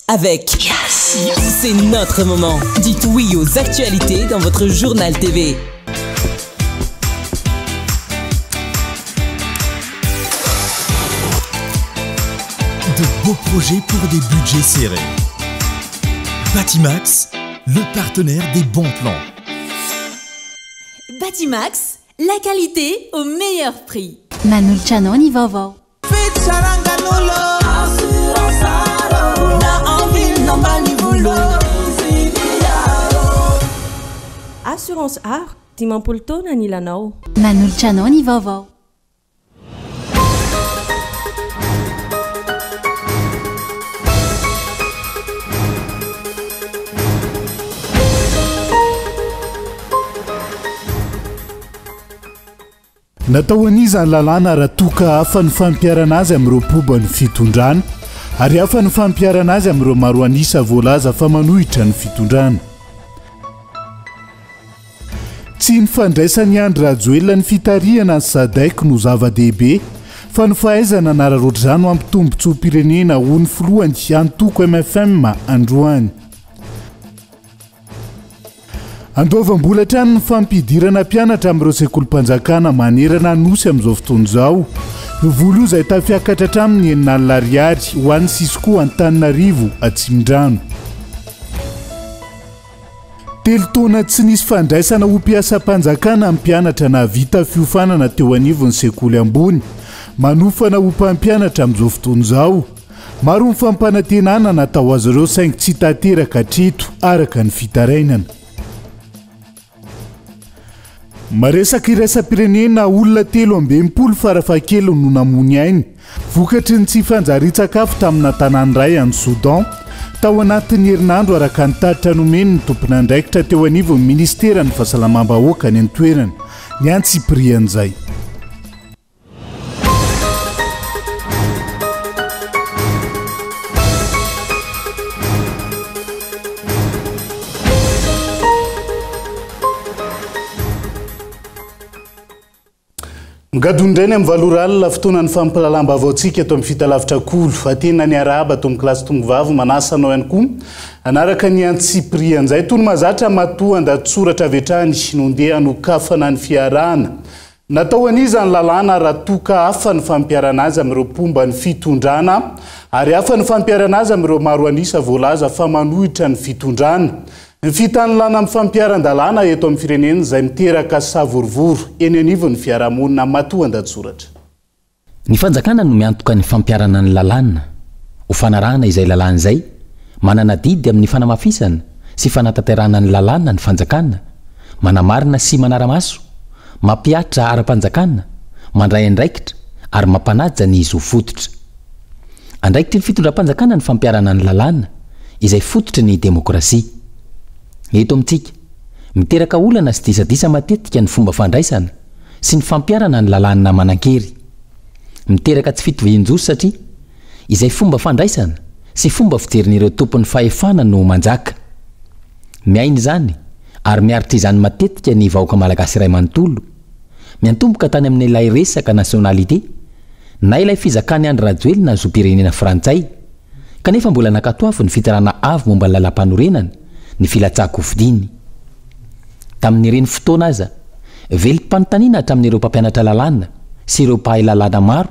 Avec Yes. C'est notre moment. Dites oui aux actualités dans votre journal TV. De beaux projets pour des budgets serrés. Batimax, le partenaire des bons plans. Batimax, la qualité au meilleur prix. Manolotra anao ny vaovao. Assurance Aro, 50 taona ny ilanao. Manolotra anao ny vaovao. Natao ho an'iza ny lalàna raha toa ka hafa ny fampiharana azy amin'ireo mpomba ny fitondrana ary hafa ny fampiharana azy amin'ireo maro an'isa voalaza fa manohitra ny fitondrana? Tsy ny fandraisan'i Andry Rajoelina ny fitarihana ny Sadec no zava-dehibe fa ny fahaizana hanararaotra izany ho ampy tombontsoam-pirenena hoy ny filohan'ny antoko mfm androany. Andoavam-bola hatrany ny fampidirana mpianatra amin'ireo sekolim-panjakana manerana ny Nosy amin'izao fotoana izao. Io vola io izay tafiakatra hatramin'ny 60 ariary ho an'ny Cisco Antananarivo Atsimondrano. Telo taona tsy nisy fandraisana ho mpiasam-panjakana ny mpianatra nahavita fiofanana teo anivon'ny sekoly ambony. Manofana ho mpampianatra amin'izao fotoana izao. Maro ny fampanantenana natao azy ireo saingy tsy tanteraka hatreto araka ny fitarainana. Maresaka iraisam-pirenena, olona 63 farafahakeliny no namoy ny ainy vokatry ny tsy fanjarian-tsakafo tamina tanàna iray any Soudan tao anatin'ny herinandro araka ny tatitra nomen'ny tompon'andraikitra teo anivon'ny ministeran'ny fahasalamam-bahoaka any an-toerana ny antsipirian'izay. Migadona indray ny amin'ny valo ora alina, fotoanan'ny fampahalalam-baovaontsika eto amin'ny Fitalavitra Kolo. Fa tena niarahaba ato amin'ny kilasy Tongovavy, manasa anao ihany koa hanaraka ny antsipirian'izay. Toy ny mahazatra, matoa an-dahatsoratra avy hatrany no ndeha hanokafana ny fiarahana. Natao ho an'iza ny lalàna raha toa ka hafa ny fampiharana azy amin'ireo mpomba ny fitondrana ary hafa ny fampiharana azy amin'ireo maro an'isa voalaza fa manohitra ny fitondrana? Ny fitanilana amin'ny fampiharan-dalàna eto amin'ny firenena izay miteraka savorovoro eny anivon'ny fiarahamonina matoan-dahatsoratra. Ny fanjakana no miantoka ny fampiharana ny lalàna. Ho fanarahana izay lalàna izay, manana adidy amin'ny fanamafisana sy fanatanterahana ny lalàna ny fanjakana, manamarina sy manara-maso, mampihatra ara-panjakana, mandray andraikitra ary mampanaja ny zo fototra. Andraikitry ny fitondram-panjakana ny fampiharana ny lalàna, izay fototry ny demokrasia. Eto amintsika, miteraka olana sy disadisa matetika ny fomba fandraisana sy ny fampiharana ny lalàna manan-kery. Miteraka tsy fitovian-jo satria izay fomba fandraisana sy fomba fijerin'ireo tompon'ny fahefana no manjaka. Miaina izany ary miaritra izany matetika ny vahoaka malagasy iray manontolo. Miantomboka tany amin'ilay resaka nationalité na ilay fizakan'i Andry Rajoelina zom-pirenena frantsay, kanefa mbola nankatoavin'ny Fitsarana Avo momba ny Lalàmpanorenana ny filatsahan-kofidiny. Tamin'ireny fotoana aza, velom-panontaniana hatramin'ireo mpampianatra lalàna sy ireo mpahay lalàna maro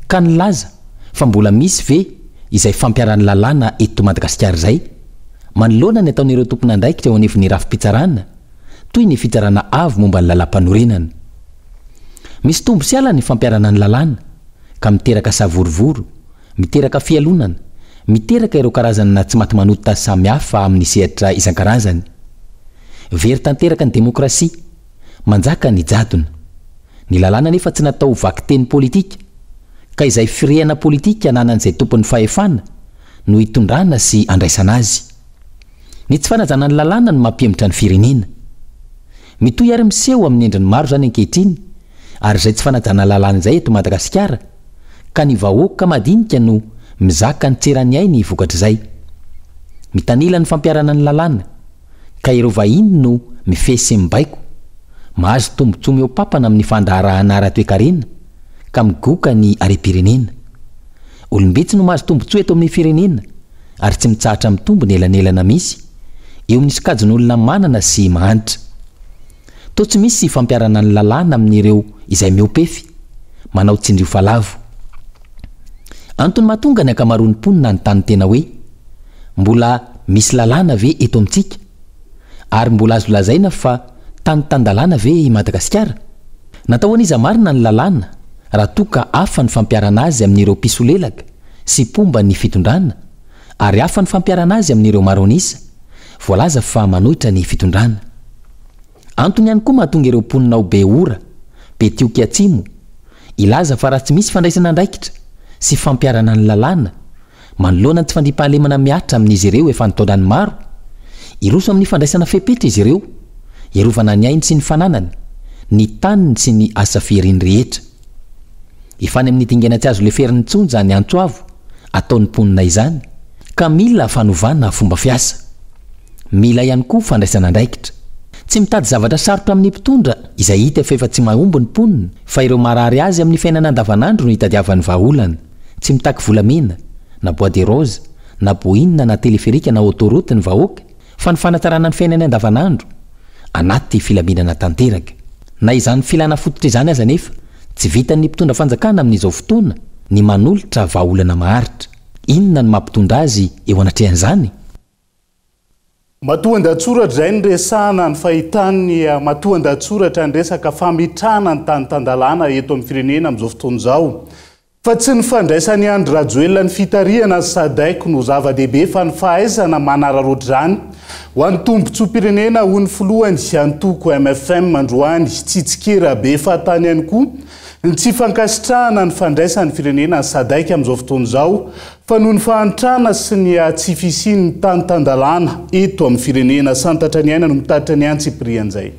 ka nilaza fa mbola misy ve izay fampiharan'ny lalàna eto Madagasikara izay manoloana ny ataon'ireo tompon'andraikitra eo anivon'ny rafi-pitsarana toy ny Fitsarana Avo momba ny Lalàmpanorenana. Misy tombo sy ala ny fampiharana ny lalàna ka miteraka savorovoro, miteraka fialonana, miteraka ireo karazana tsimatimanota samihafa amin'ny sehatra isan-karazany. Very tanteraka ny demokrasia, manjaka ny jadona. Ny lalàna anefa tsy natao ho vakiteny politika, ka izay firehana politika ananan'izay tompon'ny fahefana no hitondrana sy andraisana azy. Ny tsy fanajana ny lalàna no mampihemotra ny firenena. Mitohy ary miseho amin'ny endriny maro izany ankehitriny ary izay tsy fanajana lalàna izay eto Madagasikara ka ny vahoaka madinika no mizaka ny tseran'ny ainy vokatr'izay. Mitanila ny fampiharana ny lalàna ka ireo vahiny no mifehy sy mibaiko. Mahazo tombontsoa mihoa-papana amin'ny fandraharahana ara-toekarena ka migoka ny harem-pirenena. Olom-bitsy no mahazo tombontsoa eto amin'ny firenena. ary tsy mitsahatra mitombo ny elanelana misy eo amin'ny sokajin'olona manana sy mahantra. Toa tsy misy fampiharana ny lalàna amin'ireo izay mihoa-pefy, manao tsindrio fa lavo. Antony mahatonga ny ankamaroan'ny mponina hanontany tena hoe, Mbola misy lalàna ve eto amintsika? Ary mbola azo lazaina fa tany tan-dalàna ve i Madagasikara? Natao ho an'iza marina ny lalàna raha toa ka hafa ny fampiharana azy amin'ireo mpisolelaka sy mpomba ny fitondrana ary hafa ny fampiharana azy amin'ireo maro an'isa voalaza fa manohitra ny fitondrana? Antony ihany koa mahatonga ireo mponina ao Beora, Betioky Atsimo, hilaza fa raha tsy misy fandraisana andraikitra sy fampiharana ny lalàna manoloana ny tsy fandriampahalemana mihatra amin'izy ireo efa an-taonany maro, hiroso amin'ny fandraisana fepetra izy ireo hiarovana ny ainy sy ny fananany, ny taniny sy ny asa fihariany rehetra. Efa any amin'ny dingana tsy azo leferina intsony izany antso avo ataon'ny mponina izany ka mila fanovana fomba fiasa. Mila ihany koa fandraisana andraikitra. Tsy mitady zavatra sarotra amin'ny mpitondra izay hita fa efa tsy mahomby ny mponina fa ireo marary azy amin'ny fiainana andavanandro no itadiavany vahaolana. Tsy mitaky volamena, na bois de rose, na boina na teleferika na autoroute ny vahoaka fa ny fanatsarana ny fiainany andavanandro, anaty filaminana tanteraka. Na izany filana fototra izany aza anefa, tsy vitan'ny mpitondra fanjakana amin'izao fotoana ny manolotra vahaolana maharitra. Inona no mampitondra azy eo anatrehan'izany? Matoandatsoratra izay no resahana ny fahitan'ny matoandatsoratra ny resaka fametrahana ny tany tan-dalàna eto amin'ny firenena amin'izao fotoana izao. Fa tsy ny fandraisan'i Andry Rajoelina ny fitarihana ny Sadec no zava-dehibe fa ny fahaizana manararaotra izany ho an'ny tombontsoam-pirenena hoy ny filohan'ny antoko mfm androany. Tsy tsikera be fahatany ihany koa ny tsy fankasitrahana ny fandraisan'ny firenena ny Sadec amin'izao fotoana izao Fa noho ny fahantrana sy ny tsy fisian'ny tany tan-dalàna eto amin'ny firenena, santatra ny aina no mitatitra ny antsipirian'izay.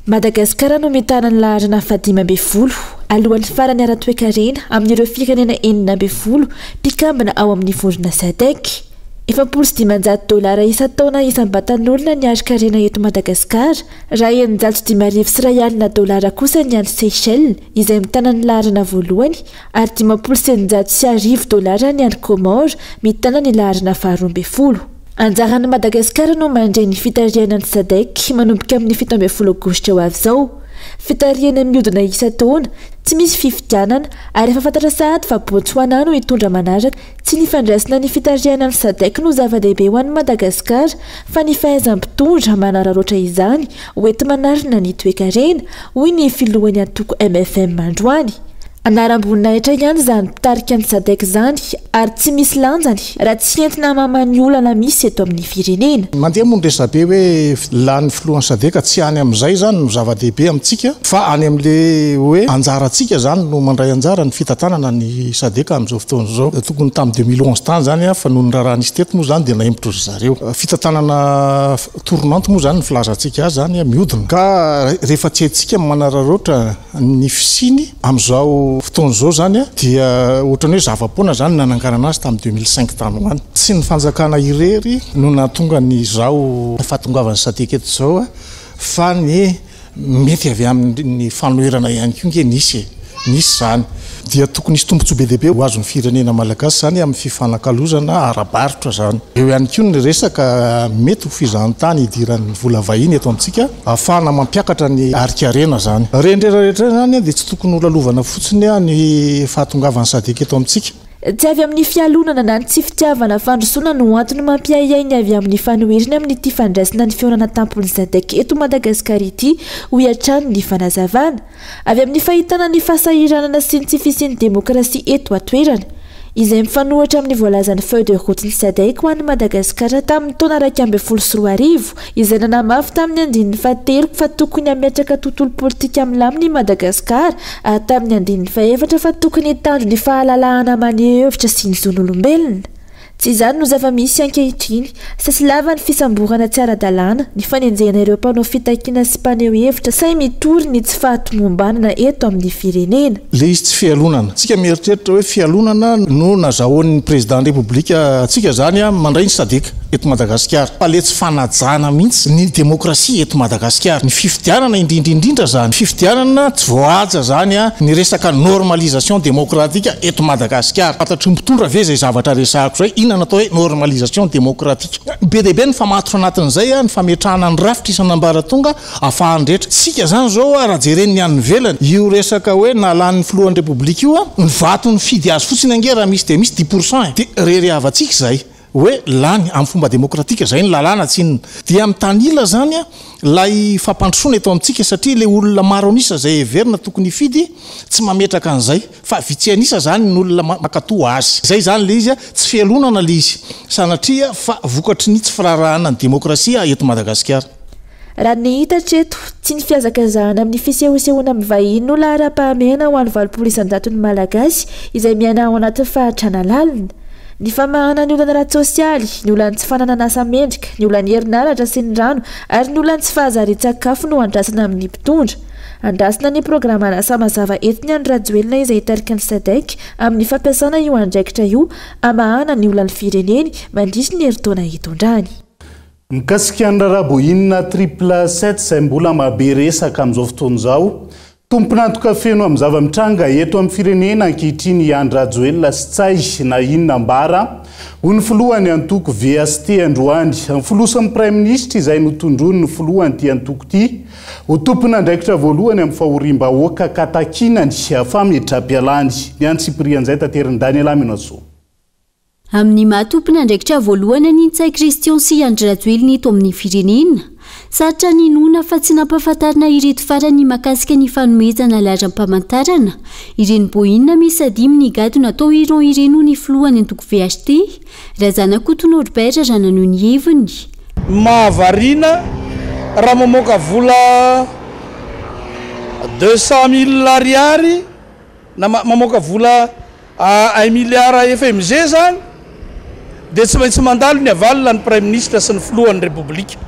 Madagasikara no mitana ny laharana fahadimy ambin'ny folo, alohan'ny farany ara-toekarena amin'ireo firenena 16 mpikambana ao amin'ny vondrona Sadec. 540 dolara isan-taona isam-batan'olona ny harin-karena eto Madagasikara, raha 5106 dolara kosa ny any Seychelles izay mitana ny laharana voalohany ary 1650 dolara ny any Comores, mitana ny laharana faha-12. Anjaran'i Madagasikara no mandray ny fitarihana ny Sadec manomboka amin'ny 17 aogositra ho avy izao. Fitarihana mihodina isan-taona, tsy misy fifidianana, ary efa fantatra sahady fa Botswana no hitondra manaraka. Tsy ny fandraisana ny fitarihana ny Sadec no zava-dehibe ho an'i Madagasikara fa ny fahaizam-pitondra manararaotra izany hoenti-manarina ny toekarena, hoy ny filohan'ny antoko mfm androany. Anaram-boninahitra ihany izany mpitarika ny Sadec izany ary tsy misy lanjany raha tsy entina hamaha ny olana misy eto amin'ny firenena. Mandeha moa ny resabe hoe lany filohan'ny Sadec, tsy any amin'izay izany no zava-dehibe amintsika fa any amin'ilay hoe anjarantsika izany no mandray anjara ny fitantanana ny Sadec amin'izao fotoana izao. Tokony tamin'ny 2011 tany izany fa noho ny raharaha nisy teto moa izany dia nahemotry ry zareo. Fitantanana tournante moa izany ny filazantsika azy izany, mihodina. Ka rehefa tsy haintsika ny manararaotra Ny fisiany amin'izao fotoana izao izany dia ohatran'ny hoe zava-poana izany ny nananganana azy tamin'ny 2005 tany ho any. Tsy ny fanjakana irery no nahatonga an'izao fahatongavan'ny Sadec eto izao fa ny mety avy amin'ny fanoherana ihany koa ange nisy e! Nisy izany. Dia tokony hisy tombontsoa be dia be ho azon'ny firenena malagasy izany amin'ny fifanakalozana ara-barotra izany. Eo ihany koa ny resaka mety ho fizahantany hidiran'ny vola vahiny eto amintsika ahafahana mampiakatra ny harin-karena izany. Ireny rehetra rehetra ireny izany dia tsy tokony ho lalovana fotsiny ny fahatongavan'ny Sadc eto amintsika. Tsy avy amin'ny fialonana na ny tsy fitiavana fandrosoana no antony mampiahiahy ny avy amin'ny fanoherana amin'ity fandraisana ny fihaonana tampon'ny Sadec eto Madagasikara ity, hoy hatrany ny fanazavana. Avy amin'ny fahitana ny fahasahiranana sy ny tsy fisian'ny demokrasia eto an-toerana, izay mifanohitra amin'ny voalazan'ny feuille de route-n'ny Sadec ho an'i Madagasikara tamin'ny taona 2011, izay nanamafy tamin'ny andininy fahatelo fa tokony hametraka tontolo politika milamina i Madagasikara ary tamin'ny andininy fahefatra fa tokony hitandro ny fahalalahana maneho hevitra sy ny zon'olombelona. Tsy izany no zava-misy ankehitriny. Sasilava ny fisamborana tsy ara-dalàna, ny fanenjehana ireo mpanao fitakiana sy mpaneho hevitra sahy mitory ny tsy fahatomombanana eto amin'ny firenena. Le izy tsy fialonana. Tsika mieritreritra hoe fialonana no nazahoan'ny président Repoblika antsika zany mandray ny Sadec eto Madagasikara. Fa le tsy fanajana mihitsy ny demokrasia eto Madagasikara. Ny fifidianana indrindra indrindra zany. Fifidianana tsy voahaja zany ny resaka normalisation démocratique eto Madagasikara. Fantatry ny mpitondra ve izay zavatra resahako izay? Inona Inona no atao hoe normalisation démocratique? Be dia be ny famatotra anatin'izay, ny fametrahana ny rafitra isan'ambaratonga ahafahan'ny rehetra. Isika izany izao raha jeren'ny any ivelany, io resaka hoe nalàn'ny filohan'ny Repoblika io, ny vato nifidy azy fotsiny ange raha misy dia misy dix pour cent e! Dia reharehavantsika izay hoe lany amin'ny fomba demokratika, izay ny lalàna tsinona. Dia mitanila izany ilay fampandrosoana eto amintsika satria ilay olona maro an'isa izay heverina tokony hifidy tsy mametraka an'izay. Fa vitsy an'isa zany ny olona mankatoa azy. Zay zany le izy, tsy fialonana le izy sanatria fa vokatry ny tsy firaharahana ny demokrasia eto Madagasikara. Raha ny hita hatreto, tsy ny fihazakazahana amin'ny fisehosehoana amin'ny vahiny no laharam-pahamehana ho an'ny 80 isan-jaton'ny Malagasy izay miaina ao anatin'ny fahantrana lalina. Ny famahana ny olana ara-tsosialy, ny olan'ny tsy fananana asa mendrika, ny olan'ny herinaratra sy ny rano ary ny olan'ny tsy fahazarian-tsakafo no andrasana amin'ny mpitondra. Andrasana ny programan'asa mazava entin'i Andry Rajoelina izay hitarika ny Sadec amin'ny fampiasana io andraikitra io hamahana ny olan'ny fireneny mandritry ny herintaona hitondrany. Mikasika ny raharaha Boeing triple sept izay mbola mahabe resaka amin'izao fotoana izao, tompon'antoka feno amin'ny zava-mitranga eto amin'ny firenena ankehitriny i Andry Rajoelina sy Ntsay na inona ambara, hoy ny filohan'ny antoko VST androany. Ny filoha sy ny praiminisitra izay notondroin'ny filohan'ity antoko ity Ho tompon'andraikitra voalohany amin'ny fahoriam-bahoaka ka takiana ny fametraham-pialany. Ny antsipirian'izay taterin'i Daniela Minoasoa. Amin'ny maha tompon'andraikitra voalohany an'i Ntsay Christian sy Andry Rajoelina eto amin'ny firenena, sarotra ny inoana fa tsy nampahafantarina ireto farany mahakasika ny fanomezana laharam-pamantarana ireny Boeing miisa dimy nigadona tao Iran ireny hoy ny filohan'ny antoko VHT, Razanakoto Norbert raha naneho ny heviny. Mahavariana raha mamoaka vola 200 mille ariary na mamoaka vola un milliard FMG zany dia tsy maintsy mandalo ny avalona ny praiminisitra sy ny filohan'ny repoblika.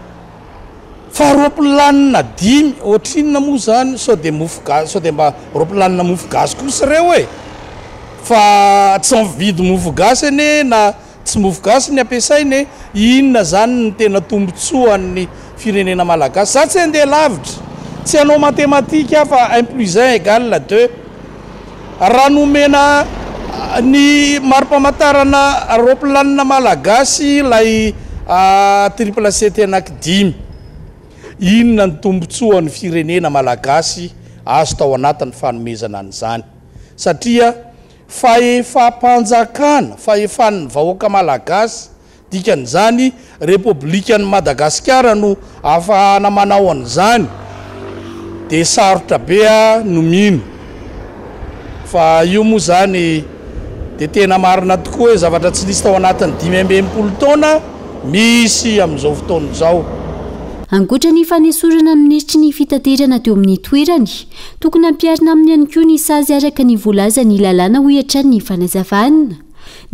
Fa roapilanina dimy ohatrinona moa zany sao dia mofo gasy sao dia mba roapilanina mofo gasy kosa ireo e! Fa tsy mividy mofo gasy anie na tsy mofo gasy ny ampiasaina e! Inona zany ny tena tombotsoan'ny firenena malagasy? Za tsy handeha lavitra, tsy hanao matematika aho fa un plus un égale deux. Raha nomena ny mari-pamantarana roapilanina malagasy ilay triple sept anaky dimy, inona ny tombotsoan'ny firenena malagasy azo tao anatin'ny fanomezana an'izany? Satria fahefam-panjakana, fahefan'ny vahoaka malagasy Dikan'izany, Repoblikan'i Madagasikara no ahafahana manao an'izany, dia sarotra be aho no mino fa io moa izany dia tena marina tokoa hoe zavatra tsy nisy tao anatin'ny 65 taona misy amin'izao fotoana izao. Ankoatra ny fanesorana ny minisitry ny fitaterana teo amin'ny toerany, tokony hampiharina aminy ihany koa ny sazy araka ny voalazan'ny lalàna hoy hatrany ny fanazavana.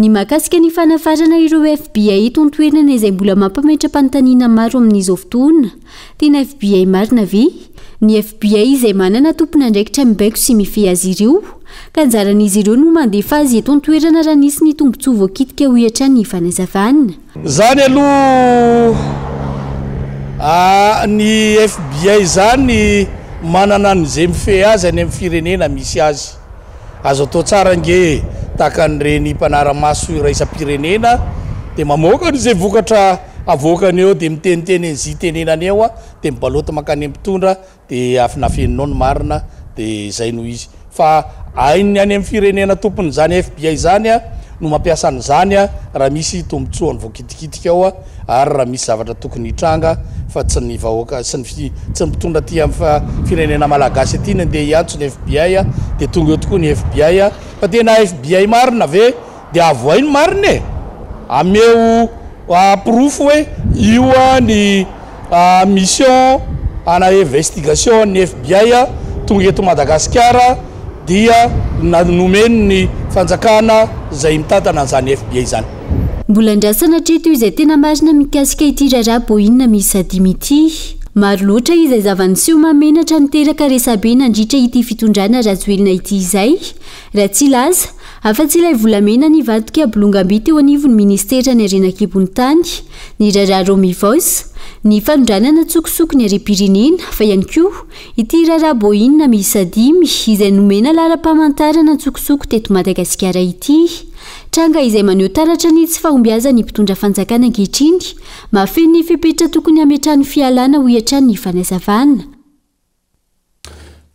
Ny mahakasika ny fanafarana ireo FBI eto an-toerana izay mbola mampametra-panontaniana maro amin'izao fotoana. Tena FBI marina ve? Ny FBI izay manana tompon'andraikitra mibaiko sy mifehy azy ireo, ka anjaran'izy ireo no mandefa azy eto an-toerana raha nisy ny tombontsoa voakitika hoy hatrany ny fanazavana. Zany aloha ny FBI zany manana an'izay mifehy azy any amin'ny firenena misy azy. Azo atao tsara ange e, tahaka an'ireny mpanara-maso iraisam-pirenena dia mamoaka an'izay vokatra avoakany eo dia miteniteny an'izay itenenany eo dia mibalaoty mankany amin'ny mpitondra dia afinafeninao ny marina dia izay no izy. Fa hain'ny any amin'ny firenena tompon'izany FBI izany no mampiasa an'izany raha misy tombotsoany voakitikitika ao. ary raha misy zavatra tokony hitranga fa tsy ny vahoaka sy ny tsy ny mpitondra aty amin'ny firenena malagasy aty ny andeha hiantso ny FBI dia tonga eo tokoa ny FBI fa tena FBI marina ve dia avohay ny marina e! Ameo porofo hoe io ny mission ana investigation an'ny FBI tonga eto Madagasikara dia nomeny ny fanjakana izay mitantana an'izany FBI izany. Mbola andrasana hatreto izay tena marina mikasika ity raharaha Boeing miisa dimy ity. Maro loatra izay zava-niseho mahamenatra niteraka resabe nandritra ity fitondrana Rajoelina ity izay, raha tsy hilaza afa-tsy ilay volamena nivadika bolongam-by teo anivon'ny ministeran'ny harena an-kibon'ny tany, ny raharaha Romivoice, ny fanondranana an-tsokosoko ny harem-pirenena, fa ihany koa ity raharaha Boeing miisa dimy izay nomena laharam-pamantarana an-tsokosoko teto Madagasikara ity. Tranga izay maneho taratra ny tsy fahombiazan'ny mpitondra fanjakana ankehitriny, mahafehy ny fepetra tokony hametrahany fialana hoy hatrany ny fanazavana.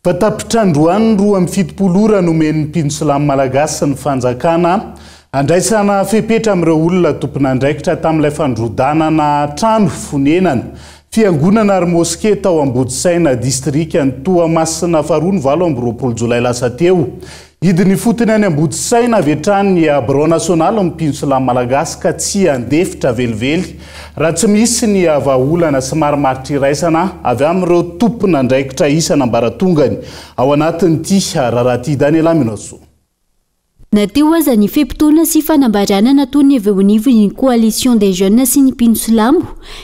Fa tapitra androany ny 72 ora nomen'ny mpino silamo malagasy ny fanjakana handraisana fepetra amin'ireo olona tompon'andraikitra tamin'ilay fandrodanana trano fonenana, fiangonana ary moske tao Ambodisaina, distrikan'i Toamasina faharoa ny 28 jolay lasa teo. Hidina ifotony any Ambodisaina avy hatrany ny Birao nasionalin'ny mpino silamo malagasy ka tsy handefitra velively raha tsy misy ny vahaolana sy marimaritra iraisana avy amin'ireo tompon'andraikitra isan'ambaratongany ao anatin'ity raharaha ity. Daniela Minosoa. Na teo aza ny fe-potoana sy fanambarana nataon'ny avy eo anivon'ny Coalition des Jeunes sy ny mpino silamo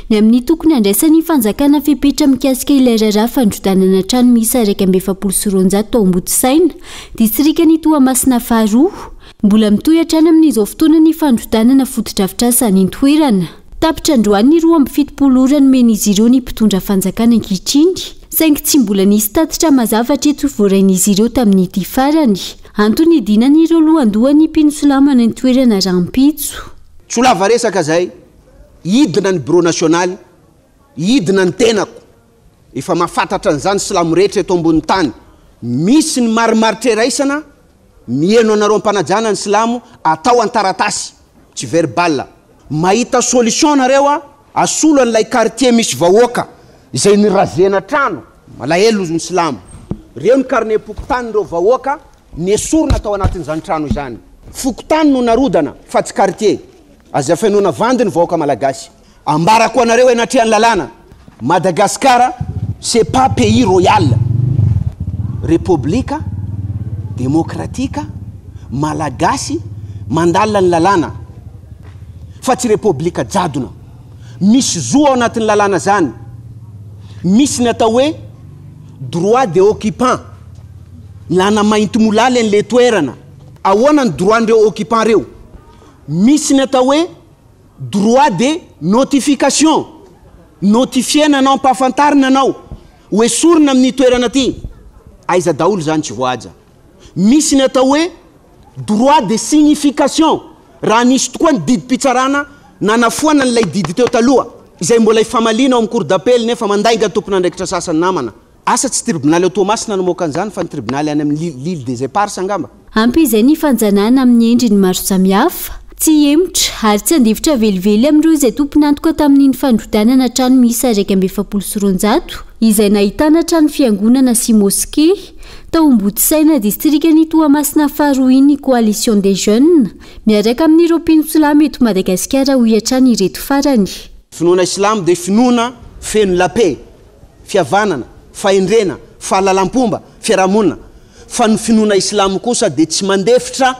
ny amin'ny tokony handraisan'ny fanjakana fepetra mikasika ilay raharaha fandrodanana trano miisa 241 tao Ambodisaina, distrikan'i Toamasina faharoa. Mbola mitohy hatrany amin'izao fotoana ny fandrodanana fotodrafitrasa any an-toerana. Tapitra androany ny 72 ora nomen'izy ireo ny mpitondra fanjakana ankehitriny, saingy tsy mbola nisy tatitra mazava hatreto voarain'izy ireo tamin'ity farany. Antony hidinan'ireo lohandohan'ny mpino silamo any an-toerana rahampitso. Tsy ho lava resaka zay, hidina ny bureau nasionaly, hidina ny tenako. Efa mahafantatra an'izany silamo rehetra eto ambonin'ny tany. Misy ny marimaritra iraisana, miheno anareo am-panajana ny silamo, atao an-taratasy, tsy verbal. Mahita solution nareo a, asolo an'ilay quartier misy vahoaka izay nirazena trano. Malahelo ny silamo. Reo ny carnet-pokotanin'ireo vahoaka nesorina tao anatin'izany trano izany. Fokontany no narodana fa tsy quartier. Aza fenoina vandy ny vahoaka malagasy. Ambarako anareo enatrehan'ny lalàna, Madagascar c'est pas pays royal. Repoblika demokratika malagasy mandalina ny lalàna fa tsy repoblika jadona. Misy zo ao anatin'ny lalàna zany. Misy ny atao hoe droit de occupant. Lana maintimolaly an'le toerana. Ahoana ny droit n'ireo occupant reo? Misy ny atao hoe droit de notification, notifier-na anao, ampahafantarina anao, ho esorina amin'ny toerana ty. Aiza daholo izany tsy voahaja. Misy ny atao hoe droit de signification, raha nisy tokoa ny didim-pitsarana nanafoana an'ilay didy teo taloha, izay mbola ifamaliana ao amin'ny cour d'appel nefa mandainga ny tompon'andraikitra sasany namana. Asa tsy tribonaly ao Toamasina no mamoaka an'izany fa ny tribonaly any amin'ny l'ile des Eparses angamba. Ampy izay ny fanjanahana amin'ny endriny maro samihafa. Tsy hihemotra ary tsy handefitra velively amin'ireo izay tompon'antoka tamin'iny fandrodanana trano miisa 241 izay nahitana trano fiangonana sy moske tao Ambodisaina distrikan'i Toamasina faharoa iny ny Coalition des Jeunes miaraka amin'ireo mpino silamo eto Madagasikara hoy hatrany ireto farany. Finoana islamo dia finoana feno la paix. fihavanana, fahendrena, fahalalam-pomba, fiarahamonina, fa ny finoana islamo kosa dia tsy mandefitra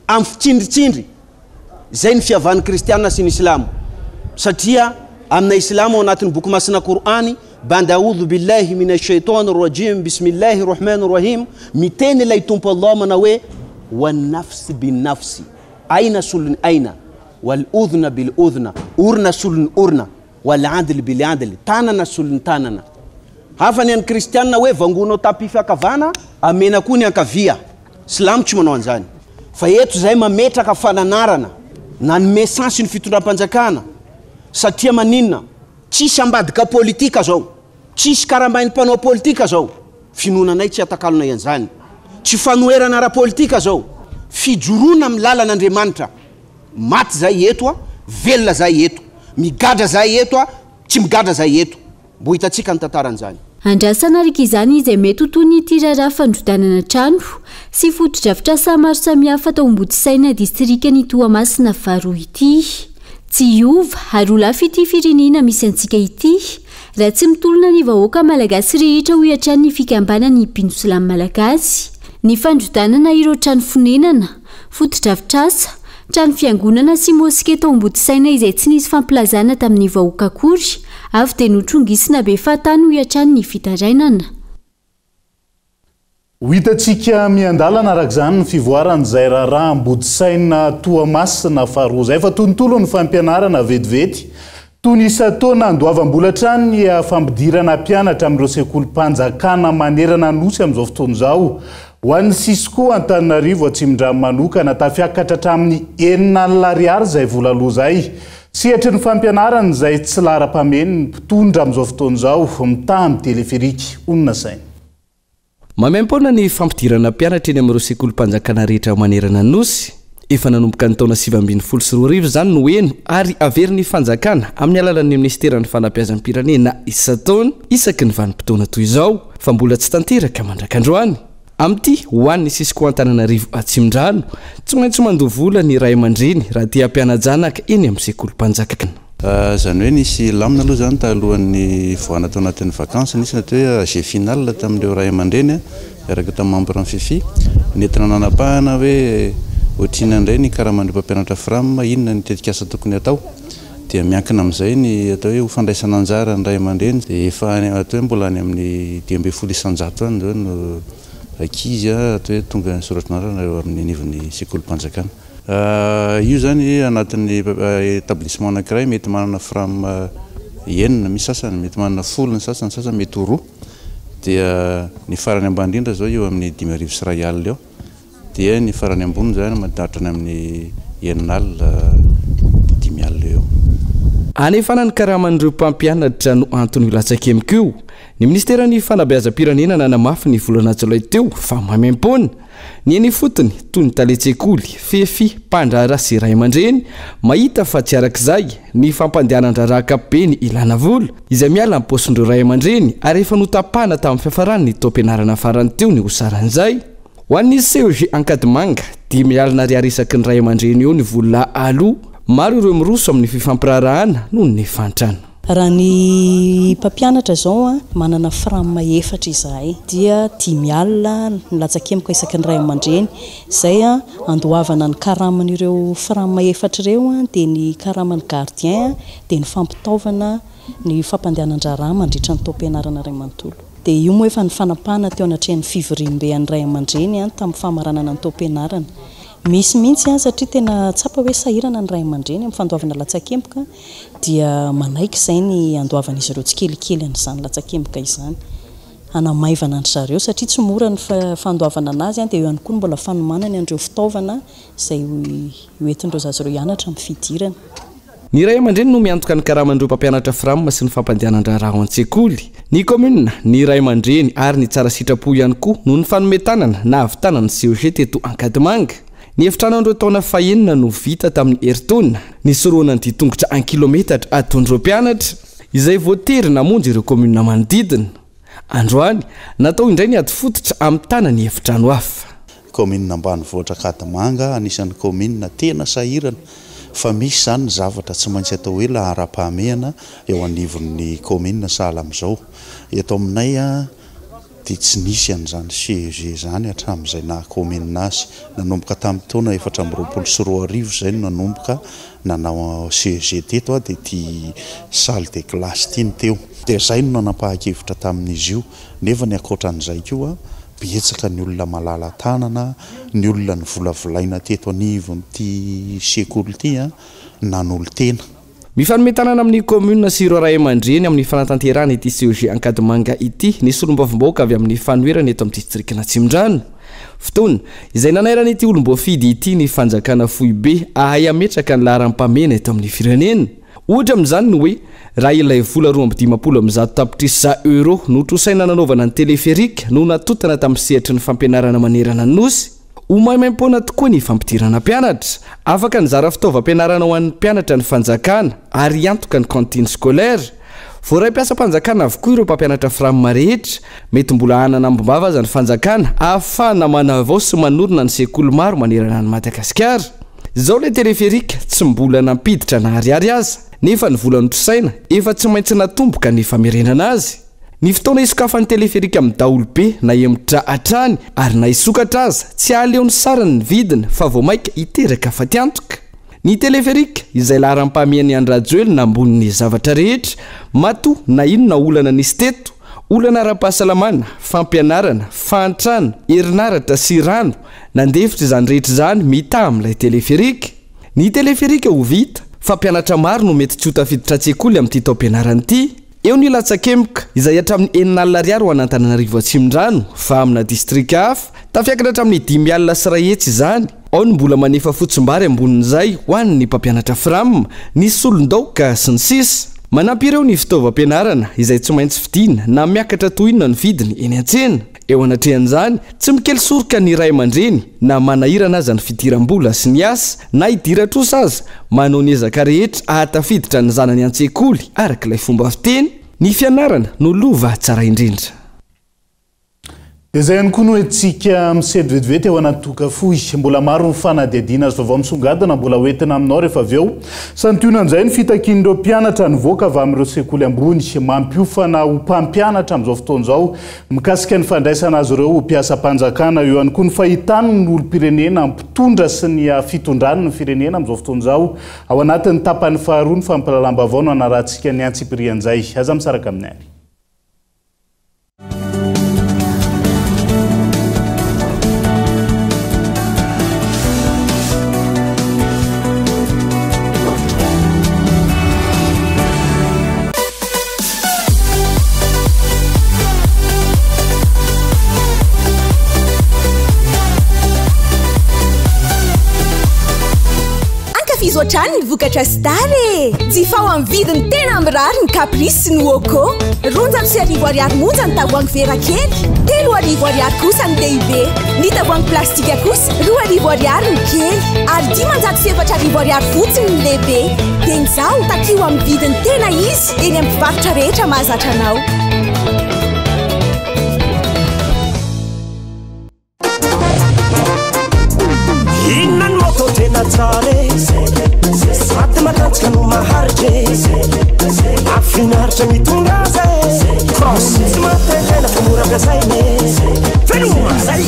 amin'ny fitsindritsindry, izay ny fihavan'ny kristiana sy ny islamo, satria amina islamo ao anatin'ny boky masina Kor'any, band aoudhu billahi mina shaytan rajim bismillahi rahmani rahim, miteny ilay Tompo Allah manao hoe, wan nafsi bin nafsi, aina solon'ny aina, wal udhna bil udhna, orona solon'ny orona. Wal adl bil adl, tanana solon'ny tanana. Hafa ny an'ny kristianina hoe vangonao tapis fiankavana, amena koa ny ankavia. Silamo tsy manao an'izany. Fa eto izahay mametraka fananarana, nanome sens ny fitondram-panjakana, satria maninona? Tsisy ambadika politika zao, tsisy karamain'ny mpanao politika zao, finoana anay tsy atakalonay an'izany. Tsy fanoherana ara-politika zao, fijoroana amin'ny lalan'Andriamanitra. Maty zahay eto a, velona zahay eto. Migadra zahay eto a, tsy migadra zahay eto. Mbo hitantsika ny tantaran'izany. Andrasana araka izany izay mety ho tohin'ity raharaha fandrodanana trano sy fotodrafitrasa maro samihafa tao Ambodisaina distrikan'i Toamasina faharoa ity. Tsy hiova ary ho lafo ity firenena misy antsika ity raha tsy mitolona ny vahoaka malagasy rehetra hoy hatrany ny fikambanan'ny mpino silamo malagasy. Ny fandrodanana ireo trano fonenana, Fotodrafitrasa, trano fiangonana sy moske tao Ambodisaina izay tsy nisy fampilazana tamin'ny vahoaka akory, avy dia notrongisina be fahatany hoy hatrany ny fitarainana. Ho hitantsika miandalana araka izany ny fivoaran'izay raharaha Ambodisaina Toamasina faharoa izay fa tontolo ny fampianarana vetivety toy ny isan-taona andoavam-bola hatrany ny fampidirana mpianatra amin'ireo sekolim-panjakana manerana ny Nosy amin'izao fotoana izao. Ho an'ny Cisco Antananarivo Atsimondrano manokana, tafiakatra hatramin'ny 6000 ariary izay vola aloa izay. Sehatry ny fampianarana izay tsy laharam-pahamehana ny mpitondra amin'izao fotoana izao, mitaha amin'ny teleferika. Honina saina. Maimaimpoana ny fampidirana mpianatra eny amin'ireo sekolim-panjakana rehetra manerana ny Nosy. Efa nanomboka ny taona 2019 izany no heno ary averin'ny fanjakana amin'ny alalan'ny minisiteran'ny fanabeazam-pirenena isan-taona isaky ny vanim-potoana toy izao fa mbola tsy tanteraka mandrak'androany. Amin'ity, ho an'ny Cisco Antananarivo Atsimondrano, tsy maintsy mandoa vola ny ray aman-dreny raha te hampiana-janaka eny amin'ny sekolim-panjakana. Izany hoe nisy lamina aloha izany talohan'ny hivoahana tao anatin'ny vacances, nisy ny atao hoe AG final tamin'ireo ray aman-dreny niaraka tamin'ny membre ny Fifi, nentina nanapahana hoe ohatrinona indray ny karaman'ireo mpampianatra Fram, inona ny tetikasa tokony hatao. Dia miankina amin'izay ny atao hoe ho fandraisana anjara ny ray aman-dreny. Dia efa any atao hoe mbola any amin'ny 15% any izao no ankizy atao hoe tonga nisoratra anarana eo amin'ny anivon'ny sekolim-panjakana. Io izany anatin'ny établissement anankiray mety manana Fram enina, misy sasany mety manana folo ny sasany, ny sasany mety ho roa. Dia ny farany ambany indrindra izao eo amin'ny 5100 eo. Dia ny farany ambony izany mahatratra any amin'ny 60 50 eo. Hanefana ny karaman'ireo mpampianatra no anton'io latsakemboka io. Ny minisiteran'ny fanabeazam-pirenena nanamafy ny volana jolay teo fa maimaimpoana. Ny eny ifotony, toy ny talen-tsekoly, fefi, mpandraharaha sy ray aman-dreny, mahita fa tsy arak'izay ny fampandehanan-draharaha ankapobeny ilana vola, izay miala am-paosin'ireo ray aman-dreny ary efa notapahana tamin'ny fiafaran'ny taom-pianarana farany teo ny ho saran'izay. Ho an'ny CEG Ankadimanga, 50 ariary isaky ny ray aman-dreny eo ny vola aloa. Maro ireo miroso amin'ny fifampiraharahana noho ny fahantrana. Raha ny mpampianatra izao, manana fram efatra izahay dia 50 ny latsakemboka isaky ny ray aman-dreny. Izay andoavana ny karaman'ireo fram efatra ireo dia ny karaman'ny gardien dia ny fampitaovana ny fampandehanan-draharaha mandritra ny taom-pianarana iray manontolo. Dia io moa efa nifanapahana teo anatrehan'ny fivoriambe an'ny ray aman-dreny tamin'ny famaranana ny taom-pianarana. Misy mihitsy satria tena tsapa hoe sahirana ny ray aman-dreny amin'ny fandoavana latsakemboka dia manaiky izay ny handoavan'izy ireo tsikelikely an'izany latsakemboka izany. Hanamaivana an-dry zareo satria tsy mora ny fandoavana an'azy dia eo ihany koa ny mbola fanomanany an'ireo fitaovana izay ho entin'ireo zaza ireo hianatra amin'ny fidirana. Ny ray aman-dreny no miantoka ny karaman'ireo mpampianatra Fram sy ny fampandehanan-draharaha ao an-tsekoly. Ny kaominina, ny ray aman-dreny ary ny tsara sitrapo ihany koa no nifanome tanana nahavitana ny CEG teto Ankadimanga. Ny efitrano an'ireo taona fahenina no vita tamin'ny herintaona, nisorohana ny dian-tongotra an-kilometatra ataon'ireo mpianatra, izay voatery namonjy ireo kaominina manodidina. Androany, natao indray ny ady fototra hamitana ny efitrano hafa. Kaominina ambanivohitra Ankadimanga, anisan'ny kaominina tena sahirana fa misy izany ny zavatra tsy maintsy atao hoe laharam-pahamehana eo anivon'ny kaominina sahala amin'izao. Eto aminay dia tsy nisy an'izany CEG izany hatramin'izay naha kaominina azy. Nanomboka tamin'ny taona 2024 izay no nanomboka nanao CEG teto dia ity salle de classe ity no teo. Dia izay no nanapahan-kevitra tamin'izy io. Nefa ny ankoatran'izay koa, betsaka ny olona malala-tanana, ny olona novolavolaina teto anivon'ity sekoly ity nanolo-tena. Mifanome tanana amin'ny kaominina sy ireo ray aman-dreny amin'ny fanatanterahana ity CEG Ankadimanga ity ny solombavambahoaka avy amin'ny fanoherana eto amin'ny distrikan'Atsimondrano. Fotoana izay nanairan'ity olom-boafidy ity ny fanjakana foibe hahay hametraka ny laharam-pahamehana eto amin'ny firenena. Ohatra amin'izany ny hoe raha ilay vola 152 tapitrisa euros notrosaina nanaovana ny téléphérique no natotana tamin'ny sehatry ny fampianarana manerana ny Nosy, ho maimaimpoana tokoa ny fampidirana mpianatra. Afaka nizara fitaovam-pianarana ho an'ny mpianatra ny fanjakana ary hiantoka ny cantine scolaire. Voaray mpiasam-panjakana avokoa ireo mpampianatra Fram rehetra. Mety mbola hanana ambim-bava aza ny fanjakana ahafahana manavao sy manorina ny sekoly maro manerana an'i Madagasikara. Izao ilay téléphérique tsy mbola nampiditra na ariary aza, nefa ny vola notrosaina efa tsy maintsy natomboka ny famerenana azy. Ny fotoana hisokafan'ny téléphérique amin'ny daholobe nahemotra hatrany ary na hisokatra aza, tsy hahaleo ny sarany ny vidiny fa vao mainka hiteraka fatiantoka. Ny téléphérique, izay laharam-pahamehan'i Andry Rajoelina ambonin'ny zavatra rehetra, matoa na inona olana nisy teto, olana ara-pahasalamana, fampianarana, fahantrana, herinaratra sy rano, Nandefitra izany rehetra izany mitaha amin'ilay téléphérique. Ny téléphérique ho vita, fa mpianatra maro no mety tsy ho tafiditra an-tsekoly amin'ity taom-pianarana ity. Eo ny latsakemboka, izay hatramin'ny 60 ariary ho an'Antananarivo Atsimondrano, fa amina distrika hafa, Tafiakatra hatramin'ny 105 alina izany. Ao ny mbola manefa fotsimbary ambonin'izay ho an'ny mpampianatra Fram, ny solon-daoka, sy ny sisa. Manampy ireo ny fitaovam-pianarana izay tsy maintsy vidiana na miakatra toy inona ny vidiny eny an-tsena. Eo anatrehan'izany, tsy mikely soroka ny ray aman-dreny na manahirana aza ny fidiram-bola sy ny asa, na hidiran-trosa aza, manao ny ezaka rehetra hahatafiditra ny zanany an-tsekoly araka ilay fomba fiteny, ny fianarana no lova tsara indrindra. Dia izay ihany koa no entintsika misento vetivety ao anaty toaka fohy. Mbola maro ny fanadihadiana sy vaovao misongadina mbola ho entina aminao rehefa avy eo. Santionan'izay ny fitakian'ireo mpianatra nivoaka avy amin'ireo sekoly ambony mampiofana ho mpampianatra amin'izao fotoana izao mikasika ny fandraisana azy ireo ho mpiasam-panjakana. Eo ihany koa ny fahitany ny olom-pirenena mpitondra sy ny fitondrany ny firenena amin'izao fotoana izao. Ao anatin'ny tapany faharoa ny fampahalalam-baovao no hanarahantsika ny antsipirian'izay. Aza misaraka amin'ny any. Ankafizo hatrany ny vokatra Star e! Jifao amin'ny vidiny tena mirary ny Caprice sy ny Woko. 1200 ariary monja ny tavoahangy vera kely, 3000 ariary kosa ny lehibe. Ny tavoahangy plastika kosa 2000 ariary ny kely ary 504 ariary fotsiny ny lehibe. Dia izao, takio amin'ny vidiny tena izy eny amin'ny mpivarotra rehetra mahazatra anao. Inona ny moto tena tsara e? Sady matanjaka no maharitra e. Mahafinaritra mitondra azy e. Cross tsy mampitena fa mora ampiasaina e. Veloma zay.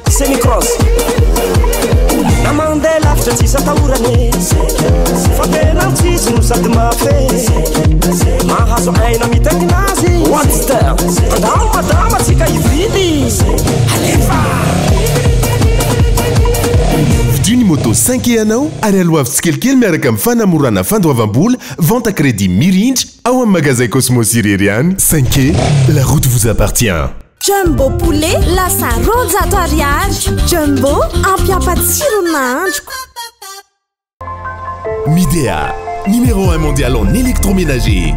Semi-cross Na mandeha lavitra tsisy atahorana e Fa tena tsisy no sady mafy e Mahazo aina mitaingina azy One step Andao madama tsika hividy Alefa Vidio ny moto 5e anao ary aloavy tsikelikely miaraka amin'ny fanamorana fandoavam-bola, vente à crédit mirindra ao amin'ny magazay Cosmos irery ihany. 5e, la route vous appartient. Jumbo poulet lasa 200 ariary. Jumbo ampiampatsiro ny nahandroko. Midea, numéro 1 mondial en électroménager.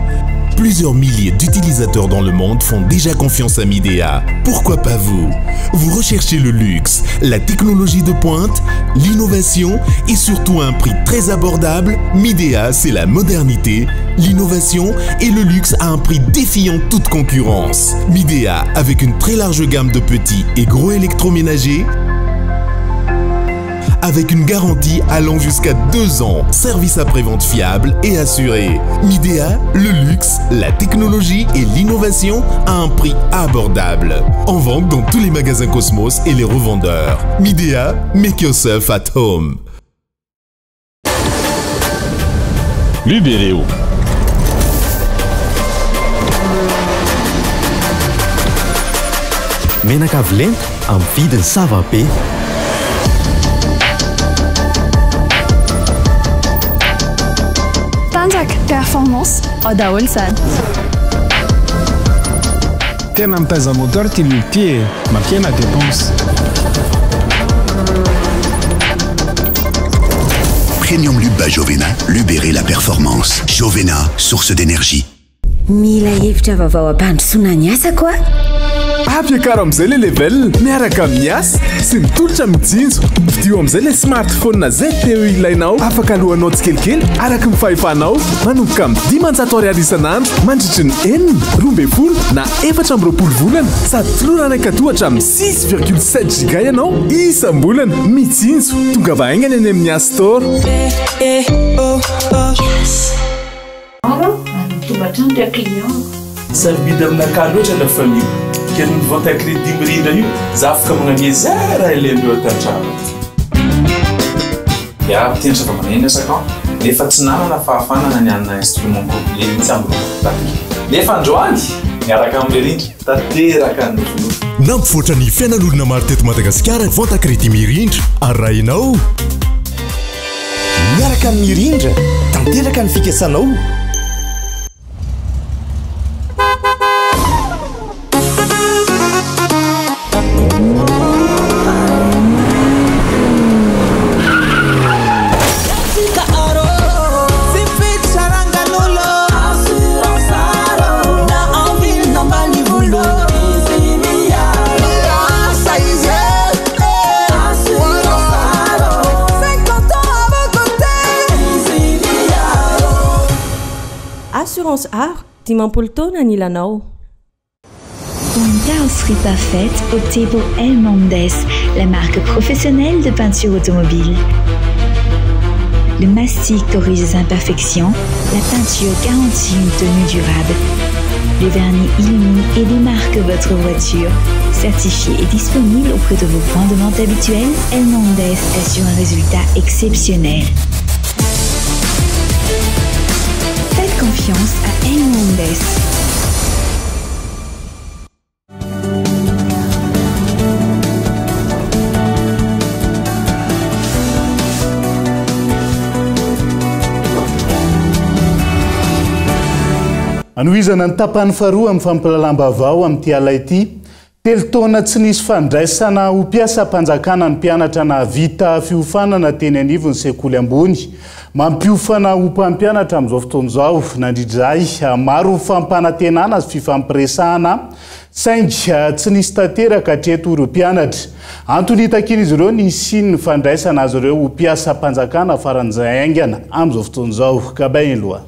Plusieurs milliers d'utilisateurs dans le monde font déjà confiance à Midea. Pourquoi pas vous Vous recherchez le luxe, la technologie de pointe, l'innovation et surtout un prix très abordable Midea, c'est la modernité, l'innovation et le luxe à un prix défiant toute concurrence. Midea, avec une très large gamme de petits et gros électroménagers, avec une garantie allant jusqu'à deux ans. Service après-vente fiable et assuré. Midea, le luxe, la technologie et l'innovation à un prix abordable. En vente dans tous les magasins Cosmos et les revendeurs. Midea, make yourself at home. Libereo. Menaka avo lenta amin'ny vidiny sava be. Tanjaka, performance, ao daholo izany. Tena mitaiza moteur ty lube ty e, mampihena dépense. Premium Lube by Jovena, libérez la performance. Jovena, source d'énergie. Mila hevitra vaovao hampandrosoana ny asako aho. Ampiakaro amin'izay ilay level miaraka amin'ny Yas sy ny tolotra mitsinjo. Vidio amin'izay ilay smartphone ZTE ilainao afaka aloanao tsikelikely araka ny fahefanao manomboka amin'ny 500 ariary isan'andro mandritry ny enina, 12 na 24 volana sady tolorana ankato hatramin'ny 6,7 giga ianao isam-bolana. Mitsinjo, tongava haingana eny amin'ny Yas Store. Maro ary mitombo hatrany ireo client. Sarobidy aminakahy loatra la famille ke noho ny vente à crédit mirindra io za afaka magnamia zay raha ilaindreo ato antrano ato. Ya, mpitendry zavamaneno asako an, nefa tsy nanana fahafahana na ny hanana instrument complet mihitsy amin'ny robotaky. Nefa androany, miaraka amin'i Mirindra, tanteraka ny nofinofy. Nampivoatra ny fiainan'olona maro teto Madagasikara ny vente à crédit Mirindra ary raha ianao. Miaraka amin'i Mirindra, tanteraka ny fikasanao. Assurance Aro, 50 taona anilanao. Pour une carrosserie parfaite, optez pour El Mondes, la marque professionnelle de peinture automobile. Le mastic corrige les imperfections, la peinture garantit une tenue durable. Le vernis illumine et démarque votre voiture. Certifié et disponible auprès de vos points de vente habituels, El Mondes assure un résultat exceptionnel. Faites confiance à El Mondes. Anohizana ny tapany faharoa amin'ny fampahalalam-baovao amin'ity alina ity. Telo taona tsy nisy fandraisana ho mpiasam-panjakana ny mpianatra nahavita fiofanana teny anivon'ny sekoly ambony. Mampiofana ho mpampianatra amin'izao fotoana izao. Nandritra izay, maro ny fampanantenana sy fifampiresahana saingy tsy nisy tanteraka hatreto ireo mpianatra. Antony hitakian'izy ireo ny hisian'ny fandraisana azy ireo ho mpiasam-panjakana faran'izay haingana amin'izao fotoana izao. Gabin Eloi.